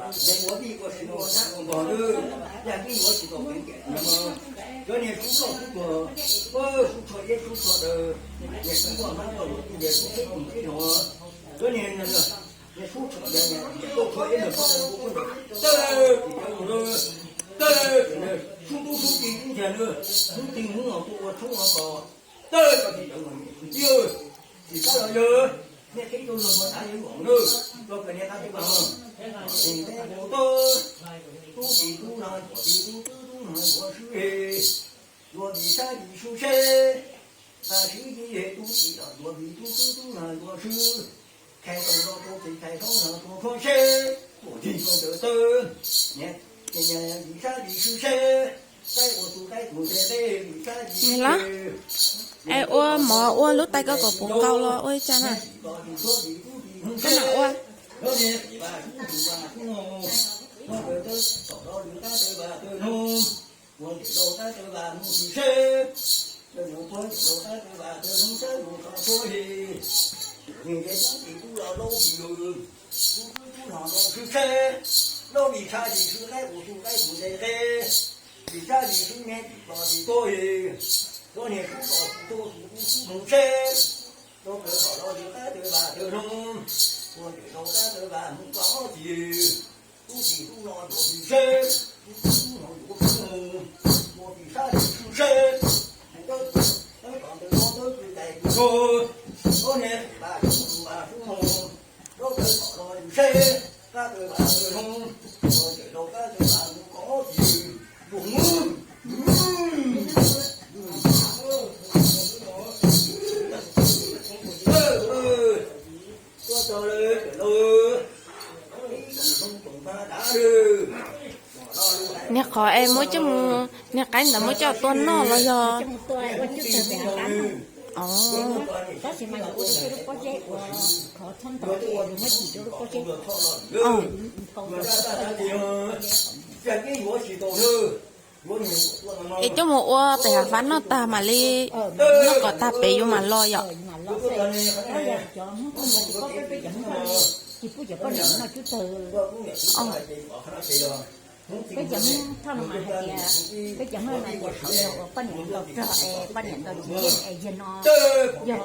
Ua vij ua sub ua nab ua npog lawm, yaj kib yuav tsis tau peev tiam no. Cov niag sub loj sub tuag, sub tsho iab sub tsho daw, niag sub loj hmab loj luam tij, niag sub teb tus tib no, cov niag niag sub tsho, niag tsho iab niag sub daw, tawg tim cov lus lawm, tawg tim sub ntub sub ci tub ncaag lawm, sub ci hnub no tuaj ua tshoob ua kos, tawg cov tim cov lus tib, tsis tab los yawg, niag qhib rau luag npog tav yawg ua lawm, rau kws niag qab teb vas, tub tib tub no yuav tib tub tub tub no yuav swb, yuav vim sab vim sub seb, sib tib tub tib los yuav vim tub tub tub no yuav swb, thais tau los rau tsev thais rau no rau rhuab seb, ua tig rau ntawd tawg, vim sab vim sub seb, qaib ua tus qaib tus ntse qeb vim sab vim sub, es ua mov ua lub tais koj kom puv nqau los ua ib tsam na. Koj mam ua. Laub vim tshav vim swb qaib ua tus qaib tus ntse qeb, vim tshav vim swb neb tim tos tim tuag, cov niag sub tos tim tuag tus ub sub hmoov seb, rau kawg tom los yus qab tawg vas tawg hlob, ua ntawm rau qab tawg vas hmoov koj ob txis, tub tim tub no yuav vim seb, tub tub no yuav kub mus, ua vim sab vim swb seb, mus tawb tawb tom ntawd tawb tawb tw tais tw tog, cov niag tim vas sub mus vas sub mus, rau kawg tom los yus seb, qab tawg vas tawg hlob, ua ntawm rau qab tawg vas hmoov koj ob txis, mus. Niag qhov es muab coj mus, niag qaib ntawd muab coj tua noj los yog? Es coj mus ua pem hav fab noj tag mam li noj kom tag pem yuav mam los yom? Peb cov Hmoob thoj no mas hais tias, peb cov Hmoob no ces thaum yog uas poj niam ntaus rog es poj niam ntaus tsis yeej es yog no, yog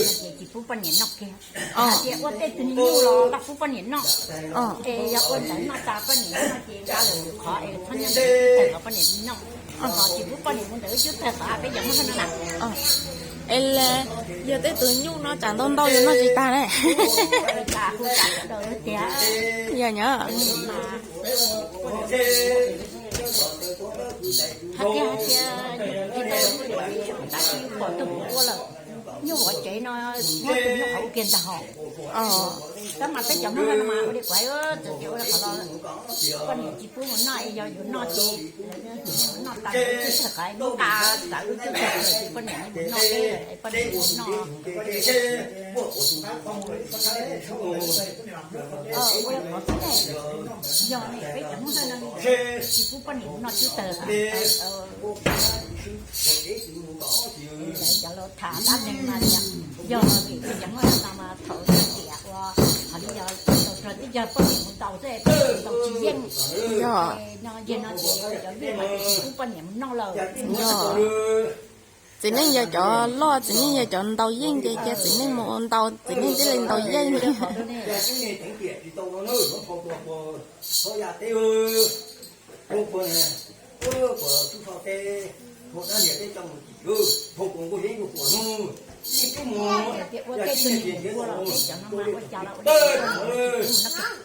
ces tsis pub poj niam noj kiag. Hais tias ua tej tug nyuj los koj pub poj niam noj, es yog ua ntawd noj tas poj niam noj ces nqa lawm qhov es txhob nyob ntawd tag los poj niam noj. Ho tsis pub poj niam ua ntawd wb cub tawg qhov peb cov Hmoob thoj no na. Es yog tej tug nyuj no tsam ntau ntau yus noj tsis tag ne. Yog nyob. Hais tias, hais tias, tab sis yus pom tus puav ua lawm, nyuj vov tsev no, muab tus nyuj qhov ua kiag ntag hos. Tab mas peb cov Hmoob no mas ua li kuv hais, txawm tias ua li qhov los poj niam tsis pub mus noj es yog yus noj ces noj tas tag qhov nqa txav wb cub tag poj niam mus noj peb lawm es poj niam mus noj. Ua li qhov xwb ne, yog ne peb cov Hmoob no tsis pub poj niam mus noj cub tawg. Cov laus tham dab neeg mas tias yog vim peb cov Hmoob no mas thaum tiam ua qhov li yog tau rog twb yog poj niam mus ntaus xwb, poj niam mus ntaus tsis yeej. Yog no ces cov vij mas tsis pub poj niam mus noj lawm. Txiv neej yog cov loj, txiv neej yog cov ntaus yeej ces cia txiv neej mus ntaus, txiv neej thiaj li ntaus yeej.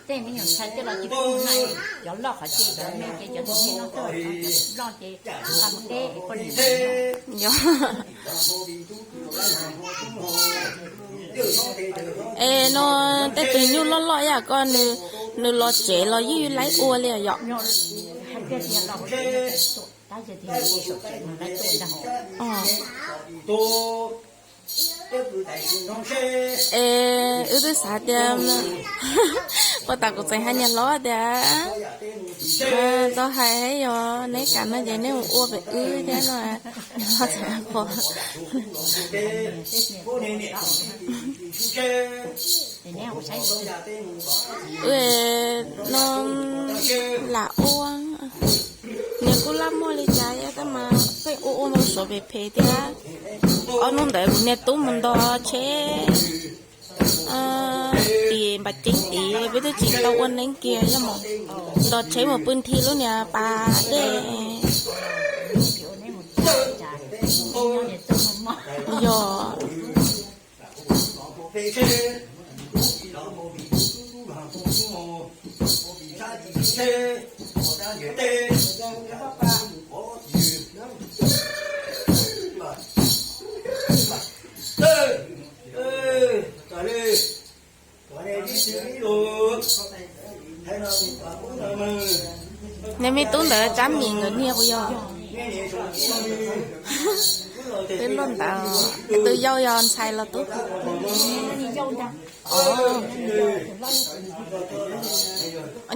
Tej me nyuam ntxhais tej los tsis pub hais, cov loj qhov ces cov me ces cov txiv neej no tuaj, cov loj ces nqa mus teb poj niam. Es no tej tug nyuj loj loj yam koj, nws los tsev los yeej laib ua li yom? Es wb twb xav tias, puag ta kuv tseem hais niam hlob tias, tau hais yog neb kam no ces neb mus ua pem wb thiab no. Niam hlob tseem qhuas. Wb no Niag kuj laj muaj li cas tab mas pheej ua ua npau suav phem phem thiab. Ob hnub ntawd kuv niag tub mus nto tsheb tim Npam Ceeb tid, peb twb tsis tau ua neeb kiag, yog mus nto tsheb mus pw nthi lub niag pas dej. Yog Niag me tub ntawd Tsab Mim nkawd niag puas yog? Twb luaj ntawd, tus yau yog ntxhais los tub?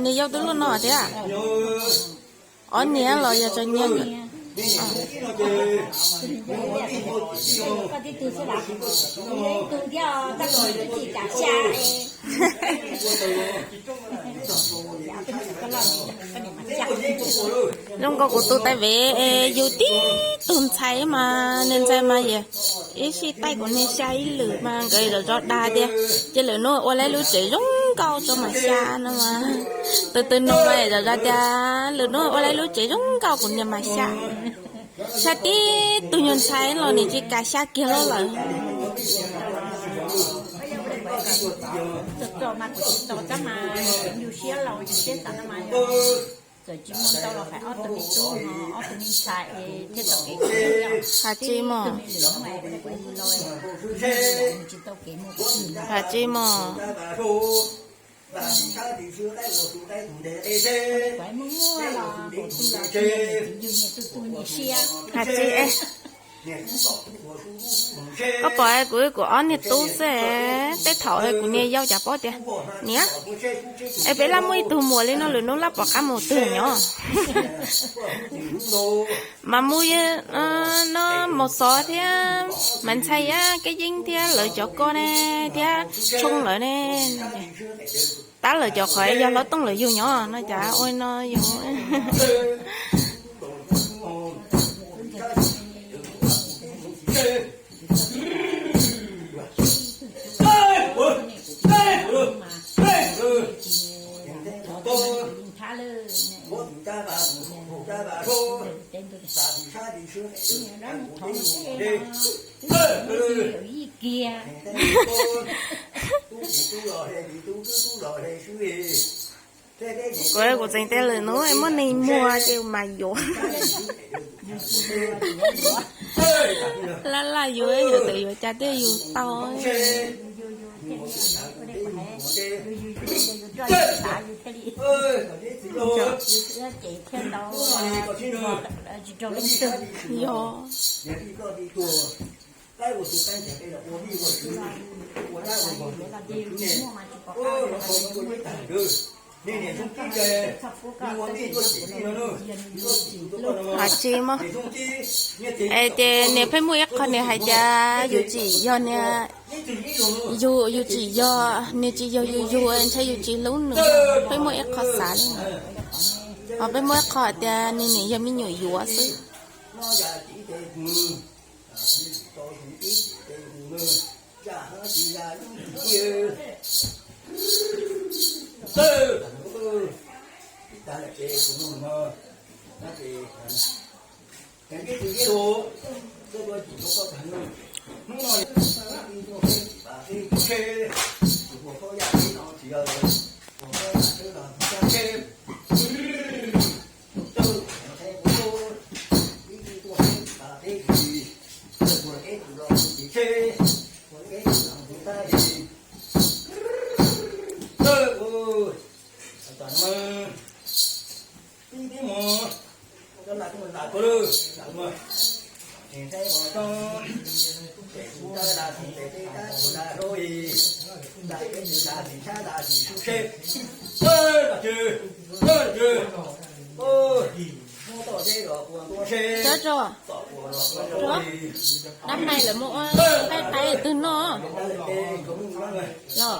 Niag yau twb luaj no thiab. Ob niag los yog tso nyiaj nkawd. Zoo nkaus kuv tus tais vev yug tib tug ntxhais mas, niag ntxhais mas yog ib sij taij kuv niag xya ib lwm mas nkawd zov zov dag tias, ces lwm hnub ua lawv lub tsev zoo nkauj tso mas xya no mas. Tus twg nug mas zov zov tias lwm hnub ua lawv lub tsev zoo nkauj kuv niag mas xya. Xya tib tug nyuag ntxhais los nws tsis kam xya kiag loj lawm. Has tsis mog. Has tsis mog. Has tsis, koj pom kuv, kuv ob niag tub xwb, tej thaum kuv niag yau cas paub tias, niam, es peb laj muaj ib tug muam li no lwm hnub laj pom qab mus twg nyob. Mas mus no, Mos Xov thiab Maiv Ntxhais thiab Kab Yeeb thiab lawv cov ko ne, thiab Tshoo lawv ne. Tab lawv cov qhov yog hlob tooj lawv yug nyob no cas ua no yus. Kuv, kuv tseem tias lwm hnub muaj neeg muag ces mas yuav. Laj laj yuav, yuav tawm yuav cas thiaj yuav tau. Yog. Has tsis mog. Es ces nws pheej muaj ib qho nws hais tias yus tsis yog niag, yus, yus tsis yog, nws tsis yog yus yug ntshai yus tsis hlub nws. Pheej muaj ib qho xav li no. Ho pheej muaj ib qho hais tias nws niam yog me nyuam yuav xwb. Tso tso, dab neeg lawv mus ua qaib qaib twg noj los.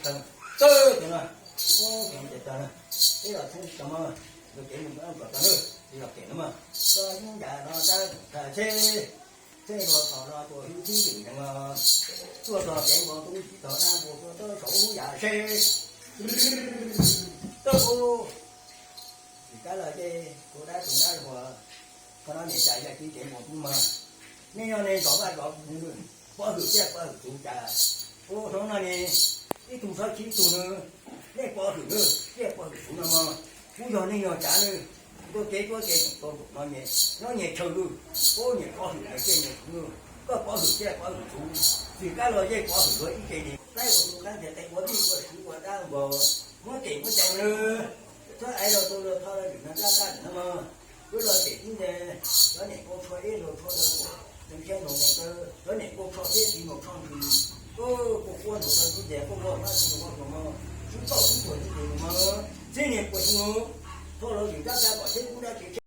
txhawb tawg, txawb tawg no, txhawb tawg no, peb los txhawb tau mog, yog kev mus kom tau na, yog kev no mog, koj ib nrad no tab tom tag tsheb, tsheb los txog no tua hwj txhib lwm nees os, tuaj txog kev nkaus tub tsis txog dab npua tuaj txog saum hub yam seb, tawb ub. Vim kab los ces kuv dab tug dab huas, qhov no niam cas yog tib kev nkaus tub mog, nej nyob nej zov vaj zov tsev, pov hwm thiab pov hwm txhuv cas, ua hnub no ne, ib tug txhob khib ib tug na, nej pov hwm na thiab pov hwm txhuv no mog, kuv yog nej yog cav na, ntuj kev tuab kev tseem tau npaum no nyem, nyob nyem tshaw lug, ub nyem pov hwm nyem thiab nyem txhuv na, koj pov hwm thiab pov hwm txhuv, vim kab los yeej pov hwm luag ib ce ne, laib ua tus qaib ntiag qe ua vij ua sw ua dab npog, muab kem muab cai na, txhob aiv los tus luag tho los lwm no dab dab lwm no mog, wb los cem tib ntes, cov niam nkauj tsho ib nraug tsho ntawd, tus thiab nraug ntawd, cov niam nkauj tsho thiab txiv nraug tsho ntsws, kuj quaj nraug ntawd tib ntes kuj quaj mab tsis nraug quaj hluas mog, sib txoj sib tuag tib ntes mog, txhiab niag puas tsuaj, tho los lwm dab dab kom thiab kub dab tsev